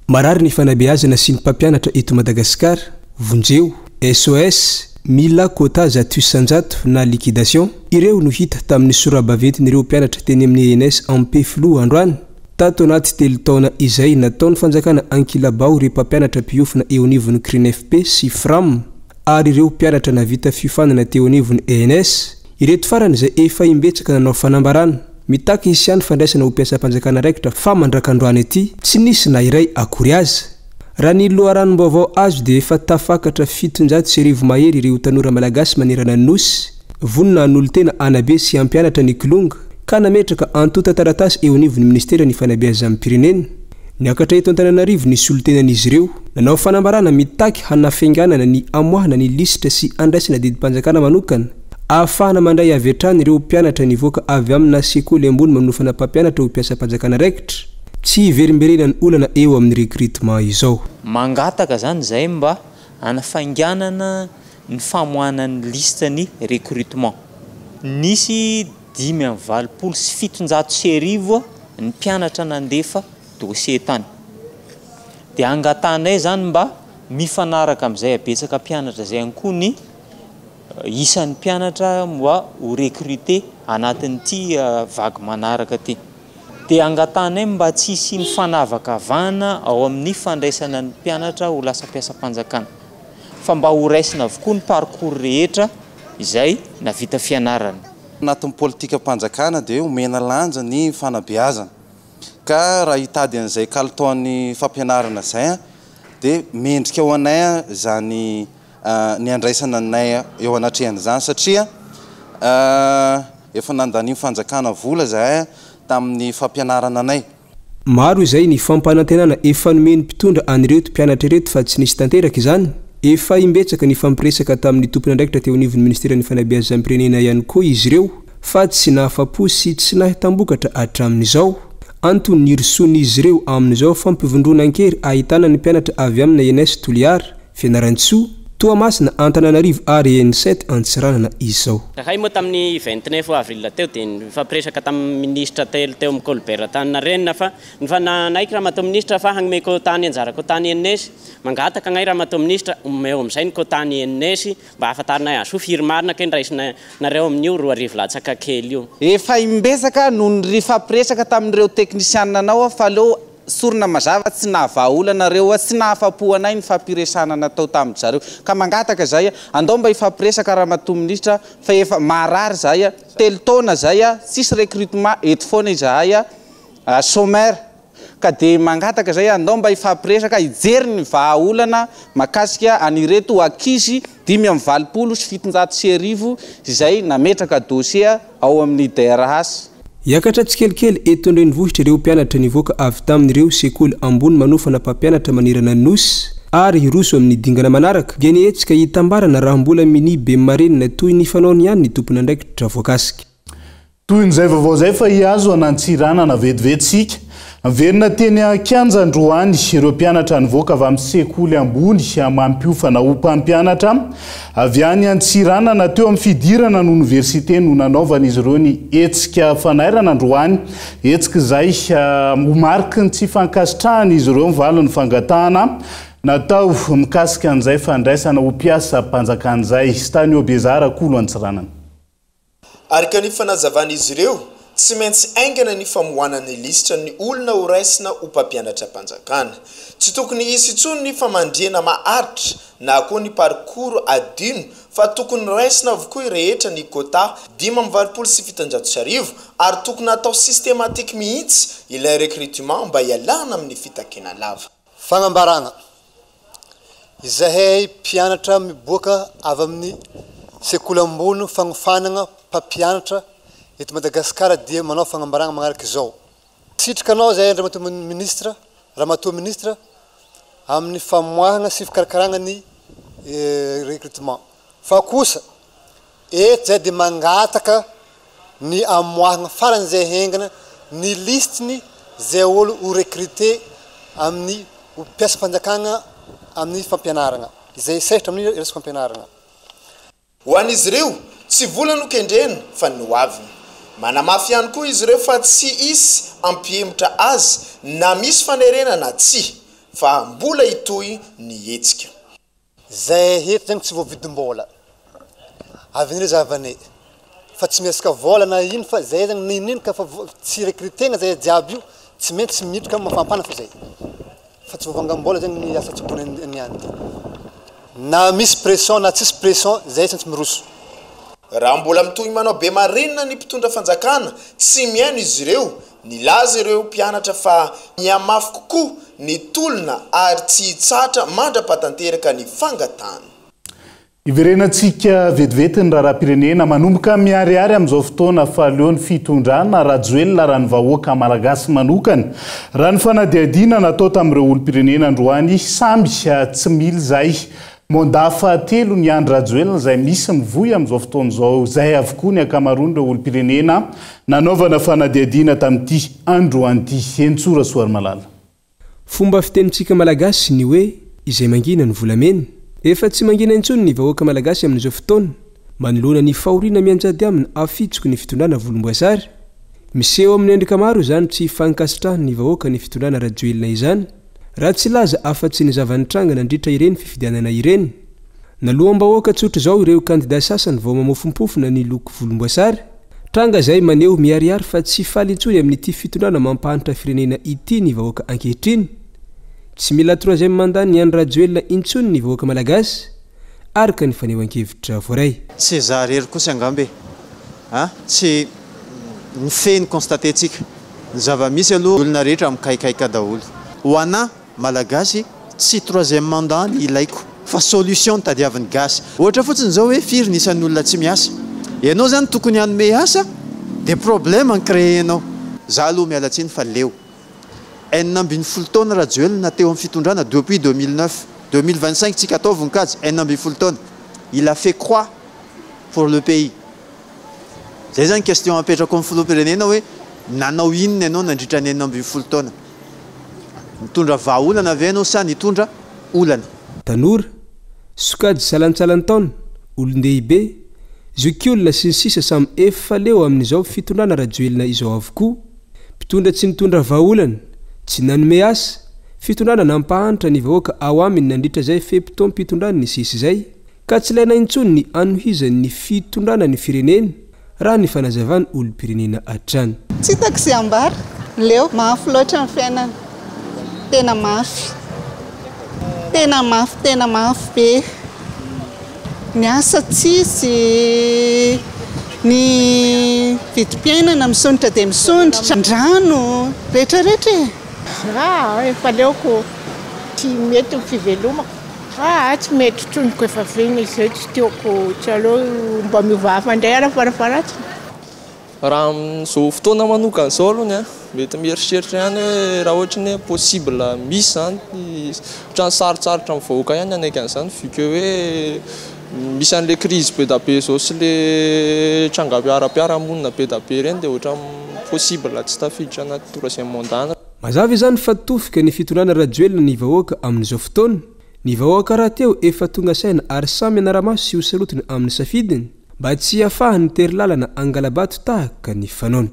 Marary ny fanabeazana sy ny mpampianatra eto Madagasikara, vonjeo, SOS, mila quota 100% na liquidation, ireo no hita tamin'ny sorabaventin'ireo mpianatra teny amin'ny ENS Ampefiloha androany, tato anaty telo taona izay nataon'ny fanjakana ankilabao ireo mpampianatra mpiofana eo anivon'ny Crinfp sy Fram ary ireo mpianatra nahavita fiofanana teo anivon'ny ENS, ireto farany izay efa imbetsaka nanao fanambarana. Mitaky hisian'ny fandraisana ho mpiasam-panjakana raikitra fa mandrak'androany ity, tsy nisy na iray akory aza. Raha ny loharanom-baovao azo dia efa tafakatra 1700 mahery ireo tanora malagasy manerana ny Nosy, vonona hanolo-tena hanabe sy hampianatra ny kilonga, ka nametraka antontan-taratasy eo anivon'ny minisiteran'ny Fanabeazam-pirenena. Niakatra eto Antananarivo ny solontenan'izy ireo, nanao fanambarana mitaky hanafenganana ny hamoahana ny lisitra sy handraisana didim-panjakana manokana. Ahafahana mandray avy hatrany ireo mpianatra nivoaka avy amina sekoly ambony manofana mpampianatra ho mpiasam-panjakana raikitra. Tsy hiverimberenan'ny olana eo amin'ny recrutement izao. Mangataka izany izahay mba hanafainganana ny famoahana ny liste ny recrutement. Nisy 1785 ny mpianatra nandefa dossier tany. Dia angatahanay izany mba mifanaraka amin'izay habetsaka mpianatra izay ihany koa ny isan'ny mpianatra mba ho recruter anatin'ity vague manaraka ity. Dia angatahanay mba tsy hisian'ny fanavakavahana ao amin'ny fandraisana ny mpianatra ho lasa mpiasam-panjakana, fa mba ho raisina avokoa ny parcours rehetra izay navita fianarana. Anatin'ny politikam-panjakana dia omena lanja ny fanabeazana, ka raha hitady an'izay kalitaon'ny fampianarana izay dia mendrika ho anay izany ny handraisana anay eo anatrehan'izany satria efa nandanian'ny fanjakana vola izahay tamin'ny fampianarana anay. Maro izay ny fampanantenana efa nomen'ny mpitondra an'ireto mpianatra ireto fa tsy nisy tanteraka izany. Efa imbetsaka nifampiresaka tamin'ny tompon'andraikitra teo anivon'ny ministeran'ny fanabeazam-pirenena ihany koa izy ireo fa tsy nahafa-po sy tsy nahitam-bokatra hatramin'izao. Antony nirosoan'izy ireo amin'izao fampivondronan-kery ahitana ny mpianatra avy amina ENS Toliara, Fianarantsoa, Toamasina, Antananarivo ary ENSET Antsiranana izao. Zahay moa tamin'ny 29 avril teo dia nifampiresaka tamin'ny minisitra telo teo amin'ny Colbert Antaninarenina fa nifanaiky ramatoa minisitra fa hagnome quota ny anjara quota ny ENS. Mangataka agnay ramatoa minisitra omeo amin'izay ny quota ny ENS mba ahafantaranay azy hoe firy marina kay ny raisinareo amin'io 2000 latsaka kely io. Efa imbetsaka no nifampiresaka tamin'ireo teknisianina anao aho fa aleo Sorona mazava, tsy nahavaha olana reo, tsy nahafapo anay ny fampiresahana natao tamin-dry zareo. Ka mangataka izahay, andao mba hifampiresaka Ramatoa Minisitra fa efa marary izahay, telo taona izay, tsisy recrutement, eto foana izahay, chômeur. Ka dia mangataka izahay, andao mba hifampiresaka, hijery ny vahaolana makasika an'ireto ankizy 1785 izay nametraka dossier ao amin'ny DRH. Hiakatra tsikelikely eto an-drenivohitra ireo mpianatra nivoaka avy tamin'ireo sekoly ambony manofana mpampianatra manerana ny Nosy ary hiroso amin'ny dingana manaraka dia ny hetsika hitambarana raha mbola minia be marenina toy ny fanaony ihany ny tompon'andraikitra voakasika. Tohin'izay vaovao izay fa hihazo an'Antsiranana vetivety isika. Niverina teny an-kianja androany ireo mpianatra nivoaka avy amin'ny sekoly ambony mampiofana ho mpampianatra avy any Antsiranana. Teo amin'ny fidirana ny oniversite no nanaovan'izy ireo ny hetsika fanairana androany. Hetsika izay ho mariky ny tsy fankasitrahan'izy ireo ny valin'ny fangatahana natao mikasika an'izay fandraisana ho mpiasam-panjakana izay. Stanio Bezara, Kolo Antsiranana. Araka ny fanazavan'izy ireo, tsy maintsy haingana ny famohana ny lisitra ny olona ho raisina ho mpampianatram-panjakana. Tsy tokony hisy intsony ny famandrihana maharitra na koa ny parcours adino fa tokony raisina avokoa rehetra ny quota 1785 ary tokony hatao systématique mihitsy ilay recrutement mba hialana amin'ny fitakiana lava. Fanambarana, Izahay mpianatra miboaka avy amin'ny sekoly ambony fanofanana mpampianatra eto Madagasikara dia manao fanambarana manaraka izao. Sitraka anao izahay Andriamatoa Minisitra, Ramatoa Minisitra amin'ny famoahana sy fikarakarana ny recrutement. Fa kosa eto izahay dia mangataka ny amoahana faran'izay haingana ny lisitry izay olo ho recruter amin'ny ho mpiasam-panjakana amin'ny fampianarana, izay sehatra amin'ny resaka fampianarana. Ho an'izy ireo, tsy vola no kendrena fa ny hoaviny. Manamafy ihany koa izy ireo fa tsy hisy hampihemotra azy na misy fanerena na tsia, fa mbola hitohy ny hetsika. Zay eto zany tsy voavidim-bola. Avenir zavanay. Fa tsy miresaka vola na ino fa zay zany n'inon'ino ka fa tsy recruter-na zay jiaby io tsy maintsy miditra mafampana fa zay. Fa tsy voavangam-bola zany ny asa tsaboina niany ty. Na misy pression na tsisy pression zay tsy maintsy miroso. Raha mbola mitohy manao be marenina ny mpitondra fanjakana, tsy mihaino izy ireo Nilaza ireo mpianatra fa mihamafy kokoa ny tolona ary tsy hitsahatra mandra-pahatanteraka ny fangatahany. Hiverenantsika vetivety ny raharaham-pirenena. Manomboka miharihary amin'izao fotoana fa leo ny fitondrana Rajoelina raha ny vahoaka malagasy manokana. Raha ny fanadihadiana natao tamin'ireo olom-pirenena androany, samy tsy mila izay Mandat fahatelo ny Andry Rajoelina izay misy mivoy amin'izao fotoana izao izay avokoa ny ankamaroan'ireo olom-pirenena nanaovana fanadihadiana tamin'ity androany ity. Henintsoa Rasoarimalala. Fomba fitenintsika Malagasy ny hoe izay mangina no volamena. Efa tsy mangina intsony ny vahoaka Malagasy amin'izao fotoana manoloana ny fahoriana mianjady aminy afitsoky ny fitondrana volomboasary. Miseho amin'ny endrika maro izany tsy fankasitrahan'ny vahoaka ny fitondrana Rajoelina izany. Raha tsy hilaza afa-tsy ny zava-nitranga nandritra ireny fifidianana ireny. Naloam-bahoaka tsotr'izao ireo kandida sasany vao mamofompofona ny loko volomboasary, tranga izay maneho miharihary fa tsy faly intsony amin'ity fitondrana mampahantra firenena ity ny vahoaka ankehitriny. Tsy mila troisième mandat ny an'i Rajoelina intsony ny vahoaka malagasy, araka ny fanehoan-kevitra voaray. Tsy za rery kosa angamba e! A! Tsy ny fait no constater-tsika. Ny zava-misy aloha olona rehetra mikaikaika daholo. Ho anà Malagasy tsy troisième mandat ny ilaiko fa solution no tadiavin'ny gasy. Ohatra fotsiny izao hoe firy ny isan'ny olona tsy miasa. Ianao izany tokony hanome asa dia problème no créer-nao. Za aloha miala tsiny fa leo. 16 taona Rajoelina teo amin'ny fitondrana depuis 2009. 2025 tsika ataovy ny kajy, 16 taona. Il a fait quoi pour le pays? Zay zany question apetrako amin'ny filoham-pirenena hoe nanao inona ianao nandritra ny 16 taona? Nitondra vahaolana ve ianao sa nitondra olana? Tanora, sokajy salantsalan-taona, olon-dehibe, zokiolona sy ny sisa samy efa leo amin'izao fitondrana Rajoelina izao avokoa. Mpitondra tsy nitondra vahaolana, tsy nanome asa, fitondrana nampahantra ny vahoaka ao aminy nandritra izay fe-potoam-pitondrany nisesy izay. Ka tsy ilaina intsony ny hanohizany ny fitondrana ny firenena, raha ny fanazavan'ny olom-pirenena hatrany. Tsy hitako izay ambara. Leo. Mafy loatra ny fiainana. Tena mafy. Tena mafy tena mafy be. Ny asa tsisy, ny vidim-piainana misondrotra dia misondrotra, ny rano, rehetra rehetra e. Raha efa leoko tsy mety ny fivelomako. Aa tsy mety intsony ko efa vegna izay tsy tiako tsy aleo mba miova hafa indray ara farafaharatsiny. Raha amin'izao fotoana manokana izao aloha ny ahy, mety mieritreritra ihany hoe raha ohatra ny hoe possible misy izany, ohatran'ny sarotsarotra amin'ny vahoaka ihany ny hanaiky an'izany vu que hoe misy an'ilay crise be dia be izao sy ilay tranga ara-piarahamonina be dia be ireny dia ohatran'ny possible tsy tafiditra anaty troisième mandat. Mazava izany fa tofoka ny fitondrana Rajoelina ny vahoaka amin'izao fotoana. Ny vahoaka rahateo efa tonga saina ary samy hanara-maso sy ho sarotiny amin'ny safidiny mba tsy hiafahan'ny tery lalana hangala-bato tahaka ny fanaony.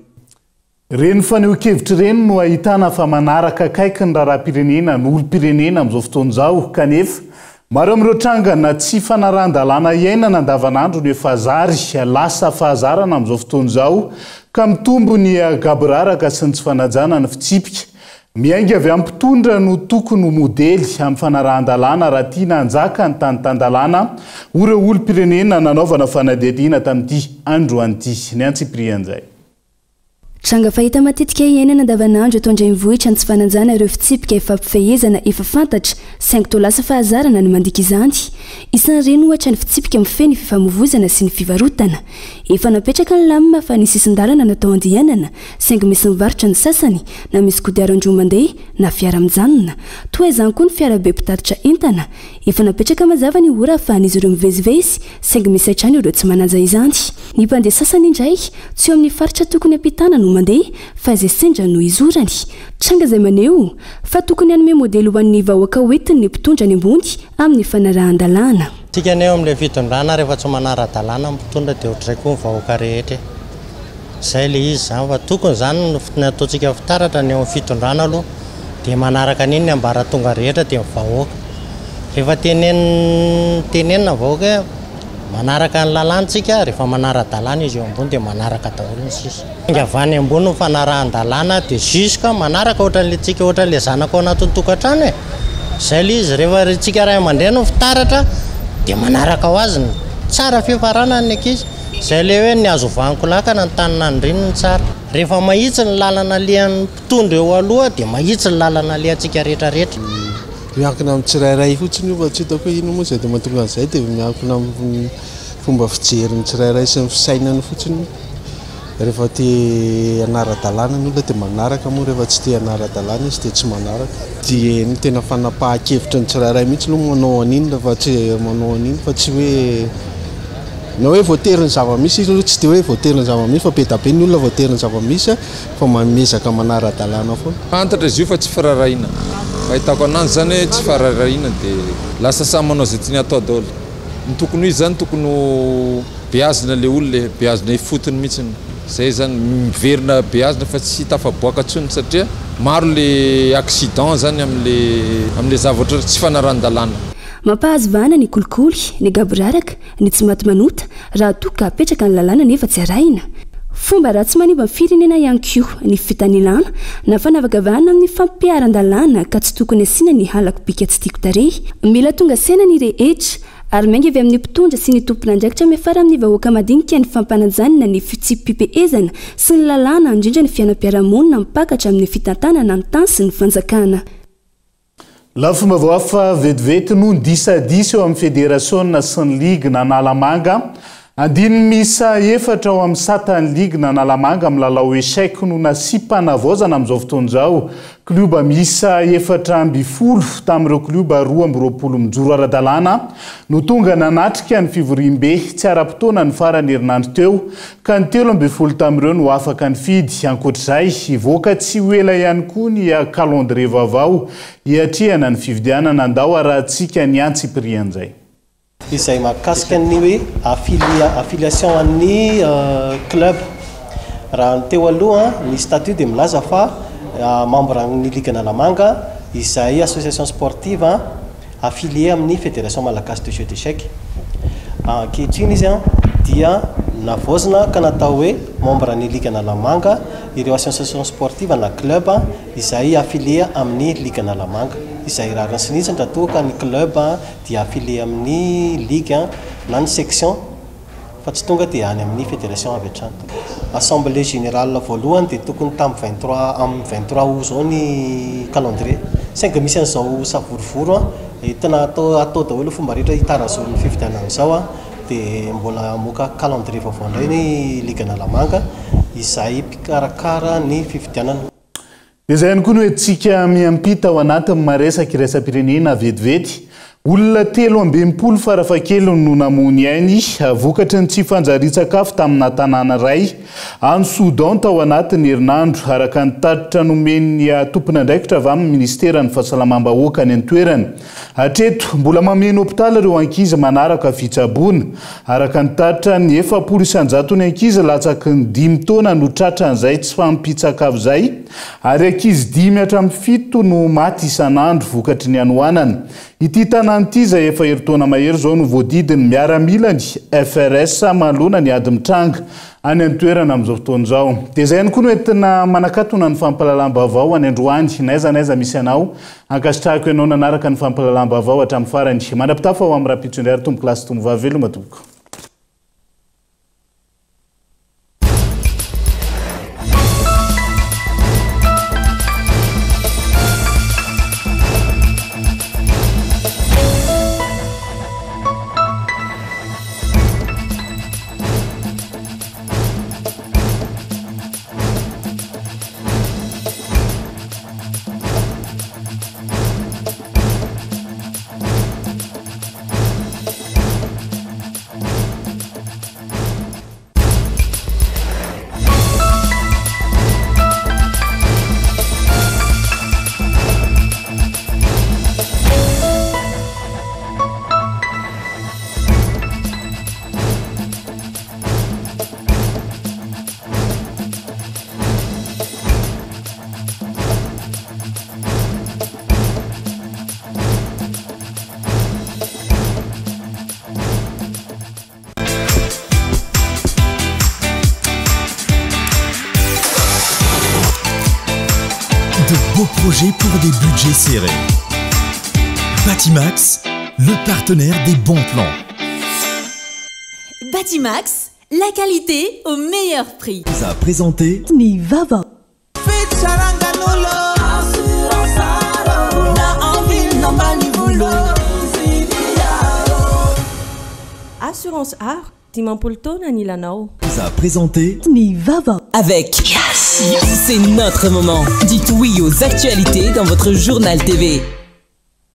Ireny fanehoan-kevitra ireny no ahitana fa manaraka akaiky ny raharaham-pirenena ny olom-pirenena amin'izao fotoana izao kanefa maro amin'ireo trangana tsy fanarahan-dalàna iainana andavanandro no efa zary lasa fahazarana amin'izao fotoana izao ka mitombo ny gaboraraka sy ny tsy fanajana ny fitsipika miainga avy amin'ny mpitondra no tokony ho modely amin'ny fanarahan-dalàna raha tiana hanjaka ny tany tan-dalàna hoy ireo olom-pirenena nanaovana fanadihadiana tamin'ity androany ity. Ny antsipirian'izay. Tranga fahita matetika iainana andavanandro eto an-drenivohitra ny tsy fanajana ireo fitsipika ifampifehezana efa fantatra saingy toa lasa fahazarana ny mandika izany. Isan'ireny ohatra ny fitsipika mifehy ny fifamoivoizana sy ny fivarotana. Efa napetraka ny lamina fa ny sisin-dalana natao andehanana saingy misy mivarotra ny sasany na misy kodiaran-droa mandeha na fiara mijanona. Toa izany koa ny fiarabe mpitatitra entana. Efa napetraka mazava ny ora ahafahan'izy ireo mivezivezy, saingy misy hatrany ireo tsy manaja izany. Ny mpandeha sasany indray, tsy eo amin'ny faritra tokony hampitana no mandeha, fa izay sendra no izorany. Tranga izay maneho, fa tokony hanome modely ho an'ny vahoaka hoentiny ny mpitondra any ambony amin'ny fanarahan-dalàna. Tsika anie eo amin'ilay fitondrana rehefa tsy manara-dalàna ny mpitondra dia ohatr'izay koa ny vahoaka rehetra e! Zay le izy zany fa tokony zany ny ataontsika fitaratra ny eo amin'ny fitondrana aloha dia manaraka an'iny ny ambaratonga rehetra dia ny vahoaka. Rehefa tenenina tenenina ny vahoaka hoe manaraka ny lalàna tsika, rehefa manara-dalàna izy eo ambony dia manaraka daholo ny sisa. Ainga avy any ambony ny fanarahan-dalàna dia jusque manaraka ohatran'le tsika ohatran'le zanaka ao anatin'ny tokantrano e! Zay le izy, rehefa ry tsika ray aman-dreny no fitaratra dia manaraka ho azy ny tsara fiafarana ny ankizy. Zay le hoe ny azo ovaniko lakana ny tany nandriny no tsara. Rehefa mahitsy ny lalana alehan'ny mpitondra eo aloha dia mahitsy ny lalana alehantsika rehetra rehetra. Miankina amin'ny tsirairay fotsiny io fa tsy hitako hoe inona moa izay dia mahatonga an'izay dia miankina amin'ny fomba fijerin'ny tsirairay sy ny fisainany fotsiny. Rehefa te hanara-dalàna ny olona dia manaraka moa rehefa tsy te hanara-dalàna izy dia tsy manaraka. Dia ny tena fanapahan-kevitry ny tsirairay mihitsy aloha manao an'iny rehefa tsy manao an'iny fa tsy hoe Na hoe voatery ny zava-misy izy aloha tsy dia hoe voatery ny zava-misy fa be da be ny olona voatery ny zava-misy fa miezaka manara-dalàna foana. Fantatra izy io fa tsy firaharahiana. Fahitako ananjy zany hoe tsy firaharahiana dia lasa samy manao izay tiany atao daholo. Ny tokony ho izy zany tokony ho beazina le olona e, beazina ifotony mihitsiny. Zay zany miverina beazina fa tsy tafaboaka tsony satria maro le accident zany amle amle zavatra tsy fanarahan-dalàna. Mampahazo vahana ny kolikoly, ny gaboraraka, ny tsy maty manota, raha toa ka apetraka ny lalàna nefa tsy arahina. Fomba ratsy manimba ny firenena ihany koa ny fitanilana na fanavakavahana amin'ny fampiharan-dalàna ka tsy tokony asiana ny halako bika tsy tiako tarehy. Mila tonga saina ny rehetra ary miainga avy amin'ny mpitondra sy ny tompon'andraikitra miafara amin'ny vahoaka madinika ny fampanajana ny fitsipi-pipehezana sy ny lalàna indrindra ny fiainam-piarahamonina mipaka hatramin'ny fitantanana ny tany sy ny fanjakana. Lafim-baovao hafa vetivety noho ny disadisa eo amin'ny federasiona sy ny ligin'Analamanga. Andininy miisa efatra ao amin'ny satan'ny ligin'Analamanga amin'ny lalao échec no nasiam-panavaozana amin'izao fotoana izao. Klioba miisa 14 tamin'ireo klioba 22 mijoro ara-dalàna no tonga nanatrika ny fivoriambe tsy ara-potoana ny faran'ny herinandro teo ka ny 13 tamin'ireo no afaka nifidy. Ankoatra izay, hivoaka tsy ho ela ihany koa ny calendrier vaovao hiatrehana ny fifidianana. Andao arahantsika ny antsipirian'izay. Izay mahakasika ny hoe affiliation an'ny club. Raha ny teo aloha, ny statut dia milaza fa membre an'ny Ligue Analamanga izay association sportive affilié amin'ny Fédération Malagasy de jeux d'échecs. Ankehitriny izy dia navaozina ka natao hoe membre ny Ligue Analamanga ireo association sportive na club izay affilié amin'ny Ligue Analamanga. Izay rariny sy ny hitsiny raha toa ka ny club dia affilié amin'ny Ligue na ny section. fa tsy tonga dia any amin'ny fédération avy hatrany. Assemblée générale voalohany dia tokony tamin'ny 23 amin'ny 23 août izao ny calendrier. Saingy misy an'izao savorovoro an, entina atao atao daholo ny fomba rehetra hitarazoan'ny fifidianana izao an, dia mbola hamoaka calendrier vaovao indray ny Ligue Analamanga izay mpikarakara ny fifidianana. Dia izay ihany koa no entintsika miampita ao anatin'ny maresaka iraisam-pirenena vetivety. Olona 63 farafahakeliny no namoy ny ainy vokatry ny tsy fanjarian-tsakafo tamina tanàna iray any Soudan tao anatin'ny herinandro, araka ny tatitra nomen'ny tompon'andraikitra avy amin'ny minisiteran'ny fahasalamam-bahoaka any an-toerana. Hatreto, mbola mameno hopitaly ireo ankizy manaraka fitsaboana. Araka ny tatitra, ny 40 isan-jaton'ny ankizy latsaky ny dimy taona no tratran'izay tsy fahampian-tsakafo izay, ary ankizy dimy hatramin'ny fito no maty isan'andro vokatry ny hanoanana. Ity tanàna ity izay efa herintaona mahery izao no voadidin'ny miaramilany FRS manoloana ny ady mitranga any an-toerana amin'izao fotoana izao. Dia izay ihany koa no entina manakatona ny fampahalalam-baovao any androany. N'aiza n'aiza misy anao, ankasitrahako ianao nanaraka ny fampahalalam-baovao hatramin'ny farany. Mandra-pitafa ho amin'ny rahampitso indray ary tompoko lahy sy tomovavy veloma tompoko. De beaux projets pour des budgets serrés. Batimax, le partenaire des bons plans. Batimax, la qualité au meilleur prix. A présenté Ny vaovao. Assurance Art, 50 taona anilanao. A présenté Ny vaovao. Avec C'est notre moment. Dites oui aux actualités dans votre journal TV.